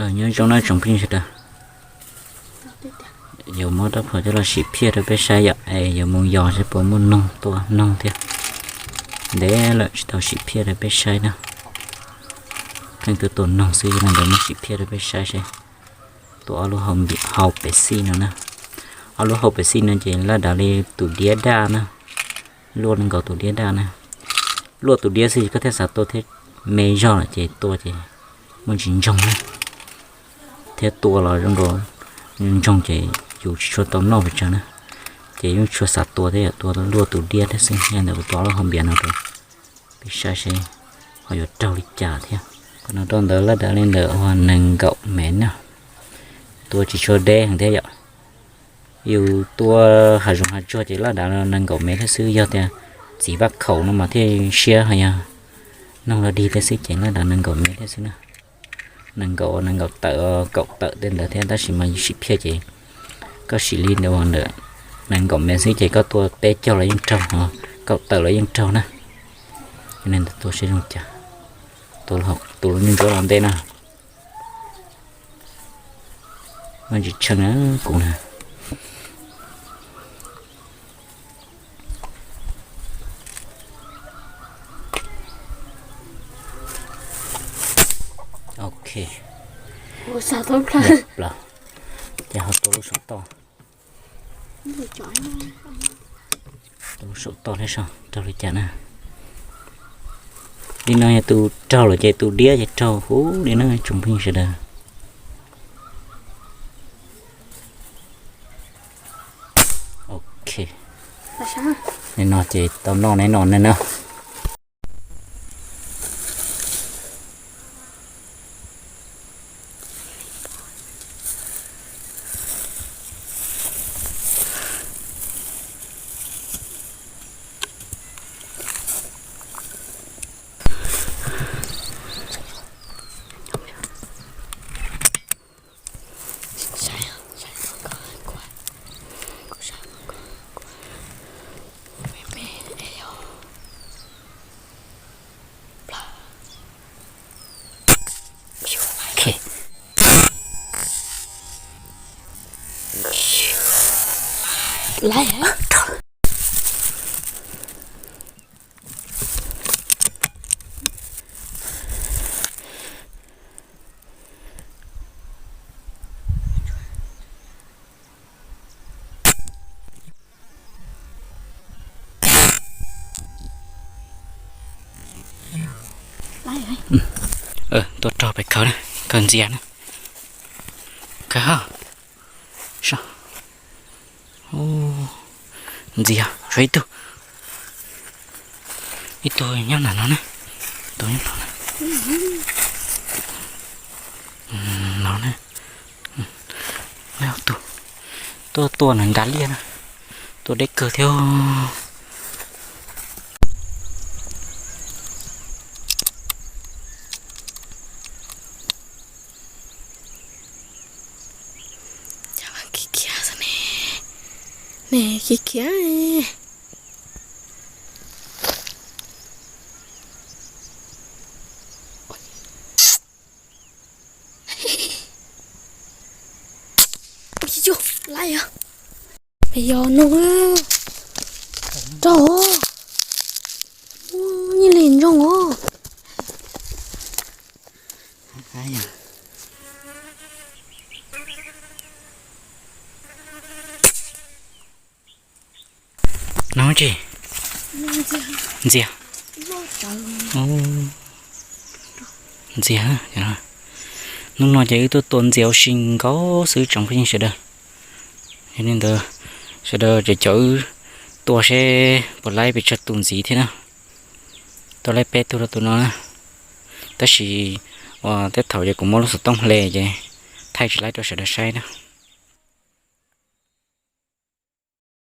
Nyob zoo na tsoom phooj ywg sawv daws, yuav muab rab phom coj los sim phiaj rau peb saib yom, es yuav mus yos saib puas muaj noog tua noog thiab. Ntev lawm tsis tau sim phiaj rau peb saib na. Pheej tuaj tua noog xwb, yog li ntawd muab sim phiaj rau peb saib seb. Tua ob lub hau pes xij no na. Ob lub hau pes xij no ces laj dav li tus diab daj na. Luaj li nkaus tus diab daj na. Luaj tus diab xwb koj thiaj xav tua thiab, me zog lawm ces tua ces muaj ntsis ntsoog na, thiab tua los zoo nkaus ntsoog ces yus tsis tshua tau noj pes tsawg na. Ces yeej tshua xav tua thiab yom, tua luaj tus diab thiab xwb. Yog ntawd kuv tua lub hau npias no rau peb saib seb ho yuav raug li cas thiab. Qhov no rau ntawd laj dav li ntawd uas nees nkaum mev na. Tua tsis tshua deb heev thiab yom. Yus tua hav zoov hav tsuag ces laj dav nees nkaum mev thiab xwb, yog tias txiv vaj khaum no mas thiaj siab, ho yog noog los dig thiab xwb ces laj dav nees nkaum mev thiab xwb na. Nees nkaum, nees nkaum tawm, kaum tawm tej ntawd thiab, tab sis mas yus sim phiaj ces koj sim li ntawd ntawm nees nkaum mev xwb ces koj tua peb caug los yeej raug, kaum tawm los yeej raug na. Yog li ntawd tua seb zoo cas. Tus lub ntsuab los ntej na. Muaj ntsis tsheej na kuv na. Ok. Ces ho tua lub saum toj. Tua lub saum toj thiab seb raug li cas na. Li no yog tus raug lawm ces tus diab ces raug huv li na tsoom phooj ywg sawv daws. Ok. Li no ces tau noj neb no ne na. Tuaj rog pem khawv na, khawv ntxias na. Khawv, ntxias, tshuav ib tug, ib tug nyob ntawm no na, tus nyob no na, no na, tus tuaj tua nws nrad liaj na, tua deb kawg thiab. Khiav khiav ne, ne khiav khiav. Laiv yog, yog noog, raug, nyiaj li ntsoog os. No tsi, ntxias, ntxias. Hnub no ces wb tuaj tua ntxias ua si nkaus xwb tsoom phooj ywg sawv daws. Yog li ntawd sawv daws caum wb tua seb puas laib pes tsawg tus ntxiv thiab na. Tua laib peb tug rau tus no na. Tab sis uas tej thaum ces kuv muab lub xov tooj hle ces thaij tsis laib rau sawv daws saib na.